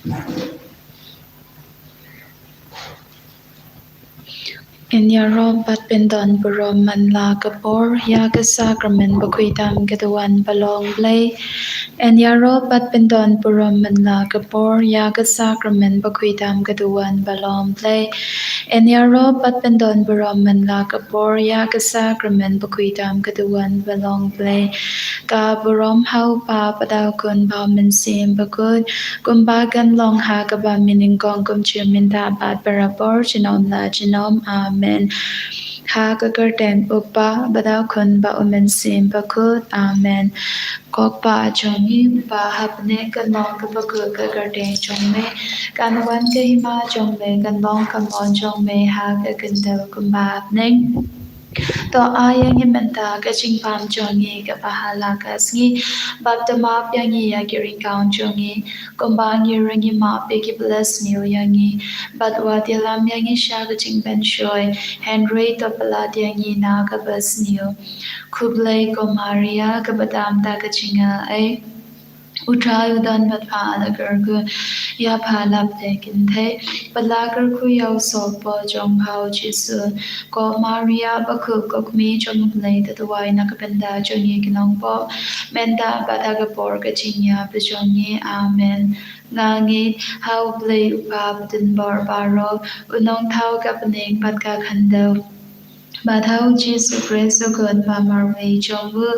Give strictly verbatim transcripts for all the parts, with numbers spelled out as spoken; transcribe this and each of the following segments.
Ngin ïaroh bad pyndon burom man la ka por ïa ka sakramen ba khuidam ka duwan ba long Blei. Ngin ïaroh bad pyndon burom man la ka por ïa ka sakramen ba khuidam ka duwan ba long Blei. Ngin ïaroh bad pyndon burom man la ka por ïa ka sakramen ba khuidam ka duwan ba long Blei. Ka burom ha u Pa bad ha u Khun bad ha u Mynsiem Bakhuid, kumba kan long ha kaba mynnyngkong, kumjuh mynta bad barabor, junom la junom. Amen. Ha ka kyrteng u Kpa bad u Khun bad u Mynsiem Bakhuid. Amen. Ko Kpa jong ngi uba ha bneng, kan long kaba khuid ka kyrteng jong me, kan wan ka hima jong me, kan long ka mon jong me ha ka khyndew kumba ha bneng. To ai ïa ngi mynta ka jingpang jong ngi kaba ha la ka sngi, bad to map ïa ngi ïa ki ryngkang jong ngi, kumba ngi ruh ngi map ïa kiba la sniew ïa ngi, bad wat ïalam ïa ngi sha ka jingpynshoi, hynrei to pyllait ïa ngi na kaba sniew. Khublei ko Maria, kaba dam da ka jingaiei, u Trai u don bad pha ha la ka kyrkhu, ïa pha la pdeng kynthei, bad la kyrkhu ïa u sohpop jong pha u Jisu. Ko Maria bakhuid, ko Kmie jong u Blei, to duwai na ka bynta jong ngi ki nongpop, mynta bad ha ka por ka jingïap jong ngi. Amen. Nga ngeit ha u Blei u Kpa badonbor baroh, u Nongthaw ka bneng bad ka khyndew, bad ha u Jisu Khrist u Khun ba marwei jong u,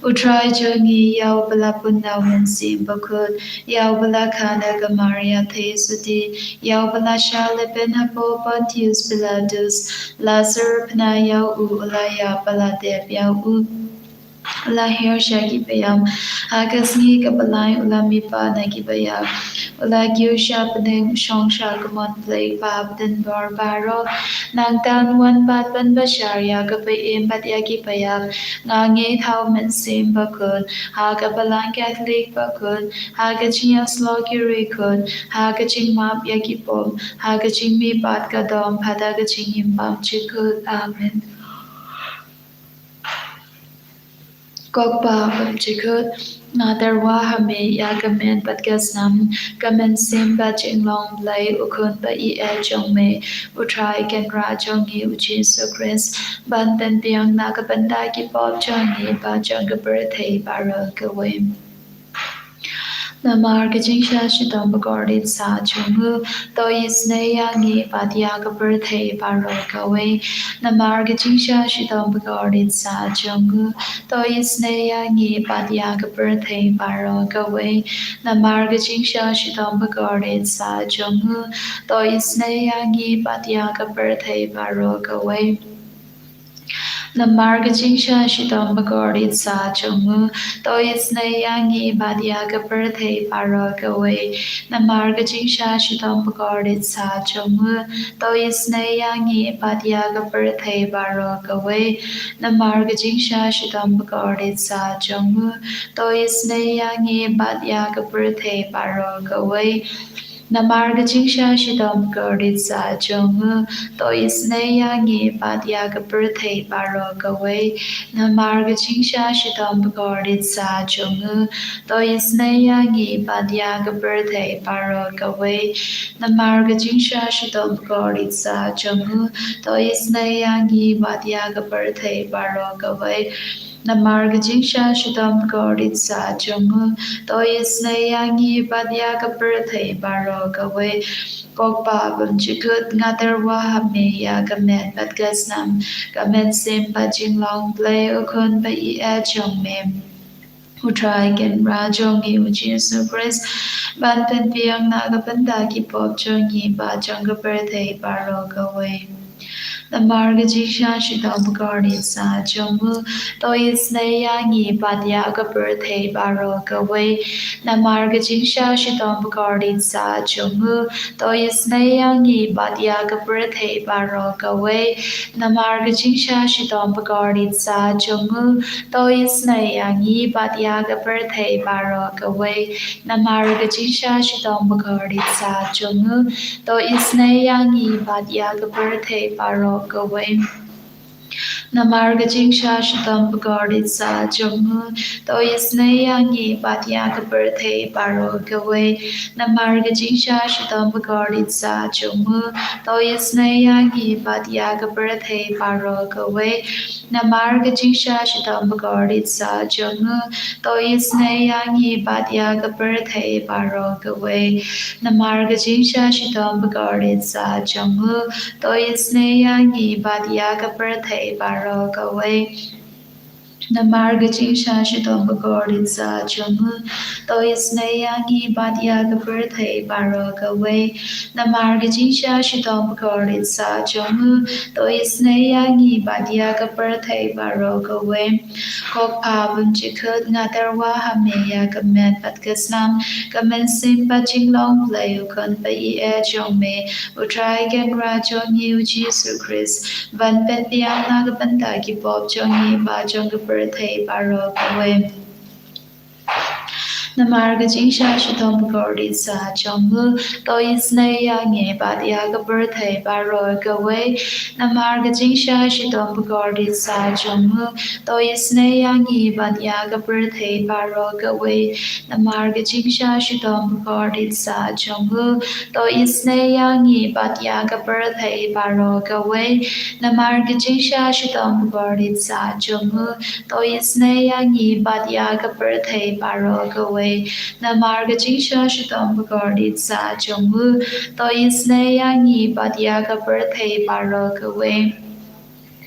u Trai jong ngi, ïa uba la pun da u Mynsiem Bakhuid, ïa uba la kha da ka Maria theisotti, ïa uba la shah lehbeiñ hapoh Pontius Pilatus, la syrphna ïa u, u la ïap bad la dep ïa u, u la hiar sha ki baïap, ha ka sngi kaba lai u la mihpat na ki baïap, u la kiew sha bneng, u shong sha ka mon Blei Kpa badonbor baroh. Nangta un wan pat ban bishar ïa ka ba im bad ïa ki baïap. Nga ngeit ha u Mynsiem Bakhuid, ha ka Balang Katholik bakhuid, ha ka jingïasyllok ki riewkhuid, ha ka jingmap ïa ki pop, ha ka jingmihpat ka dohnud, bad ha ka jingim bymjukut. Amen. Ko Kpa bymjukut, nga tyrwa ha me ïa ka met bad ka snam, ka mynsiem bad jinglong Blei, u Khun ba ïeit jong me, u Trai Kynrad jong ngi u Jisu Khrist, ban pynbiang na ka bynta ki pop jong ngi bad jong ka pyrthei baroh kawei. Namar ka jingshah shitom bakordit satia jong u, to isynei ïa ngi bad ïa ka pyrthei baroh kawei. Namar ka jingshah shitom bakordit satia jong u, to isynei ïa ngi bad ïa ka pyrthei baroh kawei. Namar ka jingshah shitom bakordit satia jong u, to isynei ïa ngi bad ïa ka pyrthei baroh kawei. Namar ka jingshah shitom bakordit satia jong u, to isynei ïa ngi bad ïa ka pyrthei baroh kawei. Namar ka jingshah shitom bakordit satia jong u, to isynei ïa ngi bad ïa ka pyrthei baroh kawei. Namar ka jingshah shitom bakordit satia jong u, to isynei ïa ngi bad ïa ka pyrthei baroh kawei. Namar ka jingshah shitom bakordit satia jong u, to isynei ïa ngi bad ïa ka pyrthei baroh kawei. Namar ka jingshah shitom bakordit satia jong u, to isynei ïa ngi bad ïa ka pyrthei baroh kawei. Namar ka jingshah shitom bakordit satia jong u, to isynei ïa ngi bad ïa ka pyrthei baroh kawei. Namar ka jingshah shitom bakordit satia jong u, to isynei ïa ngi bad ïa ka pyrthei baroh kawei. Ko Kpa bymjukut, nga tyrwa ha me ïa ka met bad ka snam, ka mynsiem bad jinglong Blei, u Khun ba ïeit jong me, u Trai Kynrad jong ngi u Jisu Khrist, ban pynbiang na ka bynta ki pop jong ngi bad jong ka pyrthei baroh kawei. Namar ka jingshah shitom bakordit satia jong u, to isynei ïa ngi bad ïa ka pyrthei baroh kawei. Namar ka jingshah shitom bakordit satia jong u, to isynei ïa ngi bad ïa ka pyrthei baroh kawei. Namar ka jingshah shitom bakordit satia jong u, to isynei ïa ngi bad ïa ka pyrthei baroh kawei. Namar ka jingshah shitom bakordit satia jong u, to isynei ïa ngi bad ïa ka pyrthei baroh kawei. Namar ka jingshah shitom bakordit sah jong u, to isynei ïa ngi bad ïa ka pyrthei baroh kawei. Namar ka jingshah shitom bakordit sah jong u, to isynei ïa ngi bad ïa ka pyrthei baroh kawei. Namar ka jingshah shitom bakordit sah jong u, to isynei ïa ngi bad ïa ka pyrthei baroh kawei. Namar ka jingshah shitom bakordit sah jong u, to isynei ïa ngi bad ïa ka pyrthei baroh kawei. Namar ka jingshah shitom bakordit sah jong u, to isynei ïa ngi bad ïa ka pyrthei baroh kawei. Namar ka jingshah shitom bakordit sah jong u, to isynei ïa ngi bad ïa ka pyrthei baroh kawei. Ko Kpa bymjukut, nga tyrwa ha me ïa ka met bad ka snam, ka mynsiem bad jinglong Blei u Khun ba ïeit jong me, U Trai Kynrad jong ngi U Jisu Khrist, ban pynbiang na ka bynta ki pop jong ngi bad jong ka pyrthei baroh kawei. Namar ka jingshah shitom bakordit sah jong u, to isynei ïa ngi bad ïa ka pyrthei baroh kawei. Namar ka jingshah shitom bakordit sah jong u, to isynei ïa ngi bad ïa ka pyrthei baroh kawei. Namar ka jingshah shitom bakordit sah jong u, to isynei ïa ngi bad ïa ka pyrthei baroh kawei. Namar ka jingshah shitom bakordit sah jong u, to isynei ïa ngi bad ïa ka pyrthei baroh kawei. Namar ka jingshah shitom bakordit sah jong u, to isynei ïa ngi bad ïa ka pyrthei baroh kawei.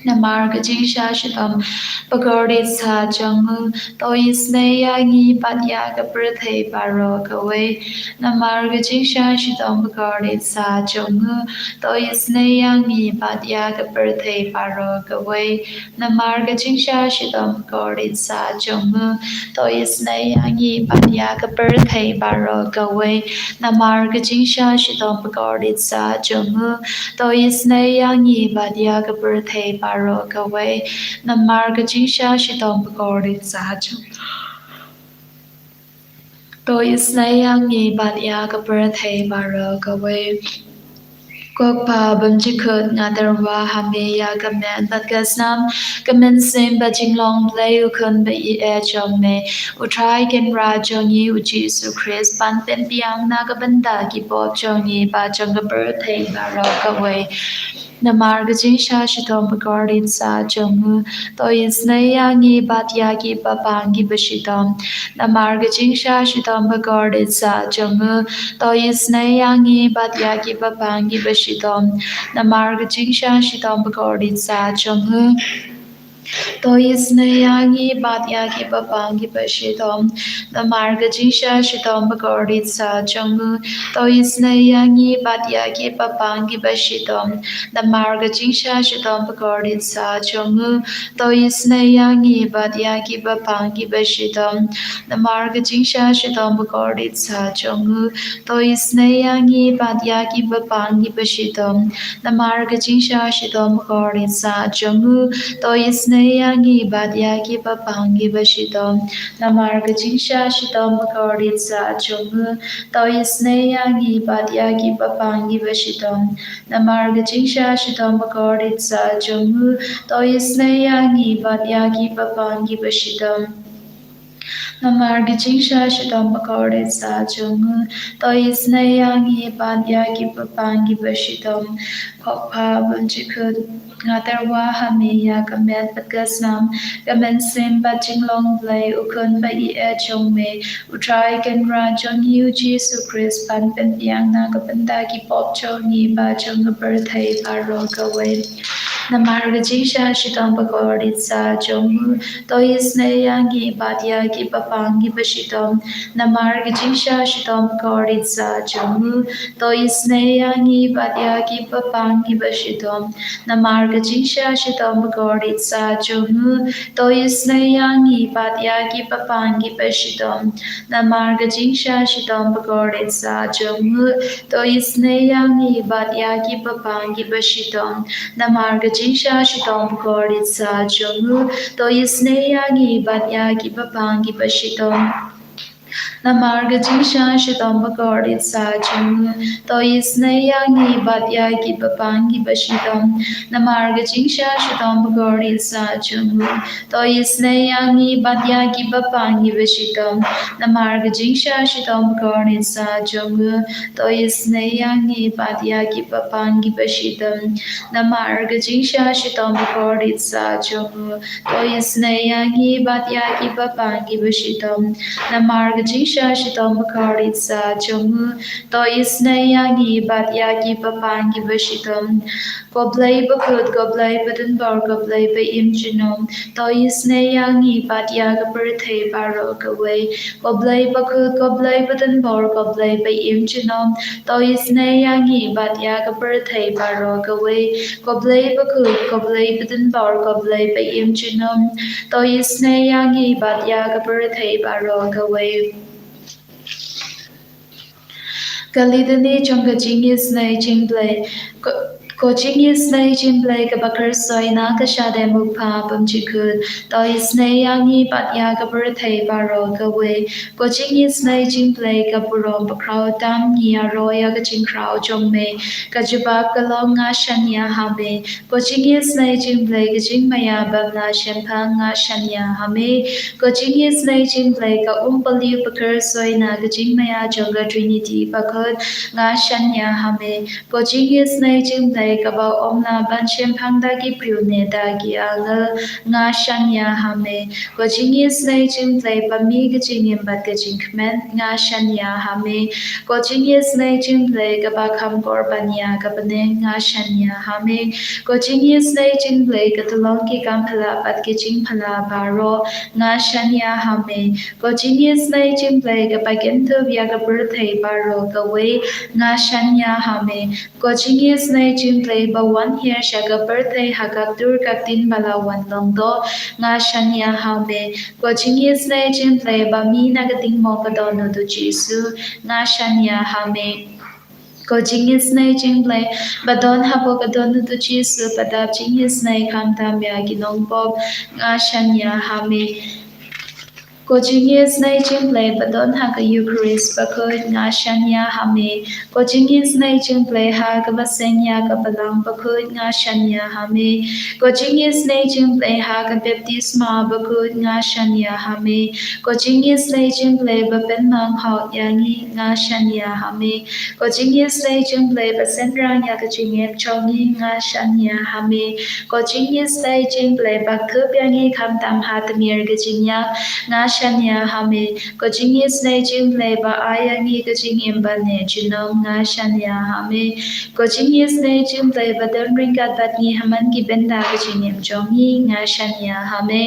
Namar ka jingshah shitom bakordit sah jong u, to isynei ïa ngi bad ïa ka pyrthei baroh kawei. Namar ka jingshah shitom bakordit sah jong u, to isynei ïa ngi bad ïa ka pyrthei baroh kawei. Namar ka jingshah shitom bakordit sah jong u, to isynei ïa ngi bad ïa ka pyrthei baroh kawei. Namar ka jingshah shitom bakordit sah jong u, to isynei ïa ngi bad ïa ka pyrthei baroh kawei. Namar ka jingshah shitom bakordit sah jong u, to isynei ïa ngi bad ïa ka pyrthei baroh kawei. Ko Kpa bymjukut, nga tyrwa ha me ïa ka met bad ka snam, ka mynsiem bad jinglong Blei u Khun ba ïeit jong me, U Trai Kynrad jong ngi U Jisu Khrist, ban pynbiang na ka bynta ki pop jong ngi bad jong ka pyrthei baroh kawei. Namar ka jingshah shitom bakordit sah jong u, to isynei ïa ngi bad ïa ki bapang kiba shitom. Namar ka jingshah shitom bakordit sah jong u, to isynei ïa ngi bad ïa ki bapang kiba shitom. Namar ka jingshah shitom bakordit sah jong u, to isynei ïa ngi bad ïa ki bapang kiba shitom. Namar ka jingshah shitom bakordit sah jong u, to isynei ïa ngi bad ïa ki bapang kiba shitom. Namar ka jingshah shitom bakordit sah jong u, to isynei ïa ngi bad ïa ki bapang kiba shitom. Namar ka jingshah shitom bakordit sah jong u, to isynei ïa ngi bad ïa ki bapang kiba shitom. Namar ka jingshah shitom bakordit sah jong u, to isynei ïa ngi bad ïa ki bapang kiba shitom. Namar ka jingshah shitom bakordit sah jong u, to isynei ïa ngi bad ïa ki bapang kiba shitom. Namar ka jingshah shitom bakordit sah jong u, to isynei ïa ngi bad ïa ki bapang kiba shitom. Namar ka jingshah shitom bakordit sah jong u, to isynei ïa ngi bad ïa ki bapang kiba shitom. Ko Kpa bymjukut, nga tyrwa ha me ïa ka met bad ka snam, ka mynsiem bad jinglong Blei u Khun ba ïeit jong me, U Trai Kynrad jong ngi U Jisu Khrist, ban pynbiang na ka bynta ki pop jong ngi bad jong ka pyrthei baroh kawei. Namar ka jingshah shitom bakordit sah jong u, to isynei ïa ngi bad ïa ki bapang kiba shitom. Namar ka jingshah shitom bakordit sah jong u, to isynei ïa ngi bad ïa ki bapang kiba shitom. Namar ka jingshah shitom bakordit sah jong u, to isynei ïa ngi bad ïa ki bapang kiba shitom. Namar ka jingshah shitom bakordit sah jong u, to isynei ïa ngi bad ïa ki bapang kiba shitom. Namar ka jingshah shitom bakordit sah jong u, to isynei ïa ngi bad ïa ki bapang kiba shitom. Namar ka jingshisha shitom bakordit sah jong u, to isynei ïa ngi bad ïa ki bapang ki bashitom. Namar ka jingshisha shitom bakordit sah jong u, to isynei ïa ngi bad ïa ki bapang ki bashitom. Namar ka jingshisha shitom bakordit sah jong u, to isynei ïa ngi bad ïa ki bapang ki bashitom. Namar ka jingshisha shitom bakordit sah jong u, to isynei ïa ngi bad ïa ki bapang ki bashitom. Namar ka jingshisha shitom bakordit sah jong u, to isynei ïa ngi bad ïa ki bapang ki bashitom. Ko Blei bakhuid, ko Blei badonbor, ko Blei baim junom, to isynei ïa ngi bad ïa ka pyrthei baroh kawei. Ko Blei bakhuid, ko Blei badonbor, ko Blei baim junom, to isynei ïa ngi bad ïa ka pyrthei baroh kawei. Ko Blei bakhuid, ko Blei badonbor, ko Blei baim junom, to isynei ïa ngi bad ïa ka pyrthei baroh kawei. Ka Litany jong ka jingisynei jong U Blei. Ko, ko jingisynei jong U Blei kaba khuid soi na ka shadem u Kpa bymjukut, to isynei ïa ngi bad ïa ka pyrthei baroh kawei. Ko jingisynei jong U Blei ka burom bakhraw tam, ngi ïaroh ïa ka jingkhraw jong me. Ka jubab ka long, nga shaniah ha me. Ko jingisynei jong U Blei ka jingmaïa bym lah shemphang, nga shaniah ha me. Ko jingisynei jong U Blei ka um paliew bakhuid soi na ka jingmaïa jong ka Trinity bakhuid, nga shaniah ha me. Ko jingisynei jong U Blei kaba ym lah ban shemphang da ki briew ne da ki angel, nga shaniah ha me. Ko jingisynei jong U Blei ba mih ka jingim bad ka jingkmen, nga shaniah ha me. Ko jingisynei jong U Blei kaba kham kor ban ïa ka bneng, nga shaniah ha me. Ko jingisynei jong U Blei ka tyllong ki kam phylla bad ki jingphylla baroh, nga shaniah ha me. Ko jingisynei jong U Blei kaba kynthup ïa ka pyrthei baroh kawei, nga shaniah ha me. Ko jingisynei jong U Blei ba wan hiar sha ka pyrthei ha ka dur ka ktien ba la wan long doh, nga shaniah ha me. Ko jingisynei jong U Blei ba mih na ka diengmok ka don u Jisu, nga shaniah ha me. Ko jingisynei jong U Blei ba don hapoh ka don u Jisu, ba dap jingisynei khamtam ïa ki nongpop, nga shaniah ha me. Ko jingisynei jong U Blei ba don ha ka Eucharist bakhuid, nga shaniah ha me. Ko jingisynei jong U Blei ha kaba seng ïa ka Balang bakhuid, nga shaniah ha me. Ko jingisynei jong U Blei ha ka baptisma bakhuid, nga shaniah ha me. Ko jingisynei jong U Blei ba pynmang hok ïa ngi, nga shaniah ha me. Ko jingisynei jong U Blei ba synran ïa ka jingim jong ngi, nga shaniah ha me. Ko jingisynei jong U Blei ba khup ïa ngi khamtam ha tmier ka jingïap, nga shaniah ha me. Ko jingisynei jong U Blei ba ai ïa ngi ka jingim bad ne junom, nga shaniah ha me. Ko jingisynei jong U Blei ba don ryngkat bad ngi ha man ki bynta ka jingim jong ngi, nga shaniah ha me.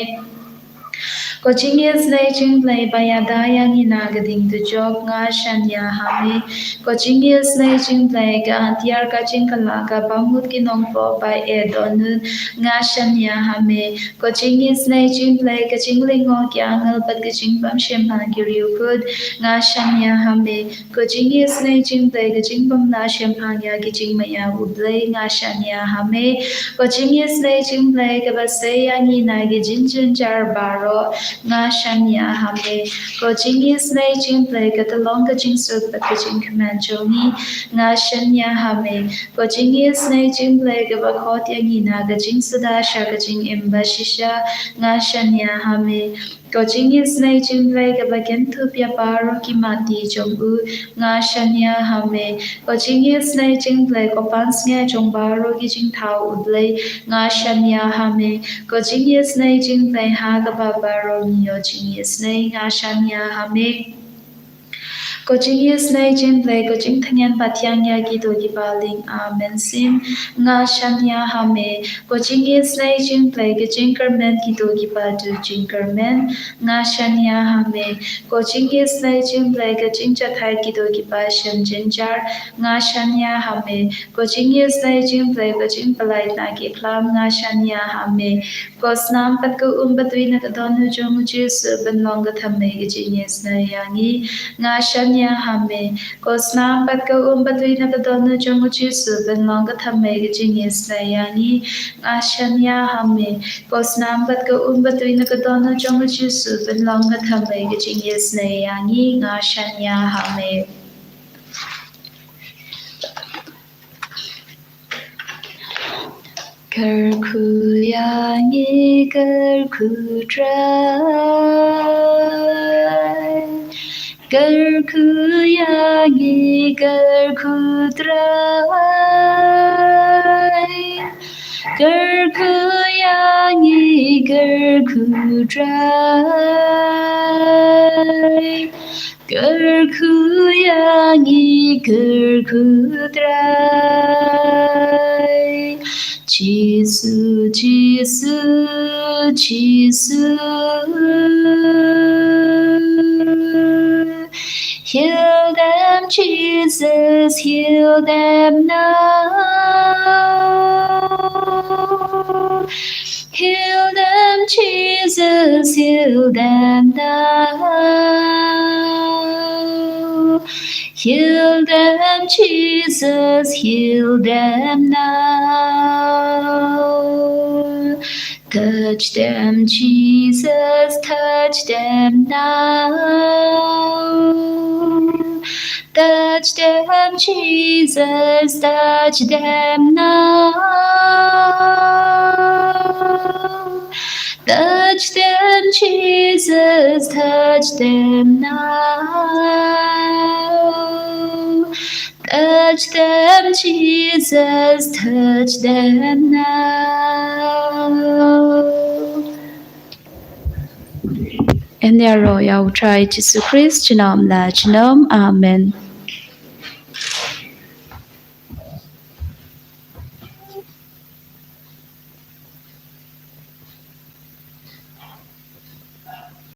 Ko jingisynei jong U Blei ba ïada ïa ngi na ka ding dujok, nga shaniah ha me. Ko jingisynei jong U Blei ka tiar ka jingkylla kaba mut ki nongpop ba eh dohnud, nga shaniah ha me. Ko jingisynei jong U Blei ka jinglyngngoh ki angel bad ka jingbymshemphang ki riewkhuid, nga shaniah ha me. Ko jingisynei jong U Blei ka jingbymlah shemphang ïa ki jingmaïa U Blei, nga shaniah ha me. Ko jingisynei jong U Blei kaba sei ïa ngi na ki jingjynjar baroh, nga shaniah ha me. Ko jingisynei jong U Blei ka tyllong ka jingsuk bad ka jingkmen jong ngi, nga shaniah ha me. Ko jingisynei jong U Blei kaba khot ïa ngi na ka jingsuda sha ka jingim bashisha, nga shaniah ha me. Ko jingisynei jong U Blei kaba kynthup ïa baroh ki matti jong u, nga shaniah ha me. Ko jingisynei jong U Blei ko pansngiat jong baroh ki jingthaw U Blei, nga shaniah ha me. Ko jingisynei jong U Blei ha kaba baroh ngi ïoh jingisynei, nga shaniah ha me. Ko jingisynei jong U Blei ko jingthngen ba thiang ïa kito kiba lieng, amen sim, nga shaniah ha me. Ko jingisynei jong U Blei ka jingkyrmen kito kiba duh jingkyrmen, nga shaniah ha me. Ko jingisynei jong U Blei ka jingjahthait kito kiba shem jynjar, nga shaniah ha me. Ko jingisynei jong U Blei ka jingpyllait na ki phlam, nga shaniah ha me. Ko snam bad ko um ba twi na ka dohnud jong u Jisu ban long ka thymmei ka jingisynei ïa ngi, nga shan shania ha me. Ko snam bad ka um ba tui na ka dohnud jong u Jisu, pynlong ka thymmei ka jingisynei ïa ngi. Nga shania ha me. Ko snam bad ka um ba tui na ka dohnud jong u Jisu, pynlong ka thymmei ka jingisynei ïa ngi. Nga shania ha me. Kyrkhu ïa ngi, kyrkhu Trai. Kyrkhu ïa ngi, kyrkhu Trai. Kyrkhu ïa ngi, kyrkhu Trai. Kyrkhu ïa ngi, kyrkhu Trai. Jisu, Jisu, Jisu. Heal them, Jesus, heal them now. Heal them, Jesus, heal them now. Heal them, Jesus, heal them now. Touch them, Jesus, touch them now. Touch them, Jesus, touch them now. Touch them, Jesus, touch them now. Touch them, Jesus, touch them now. Yn ïaroh ïa u Trai Jisu Khrist junom la junom. Amen.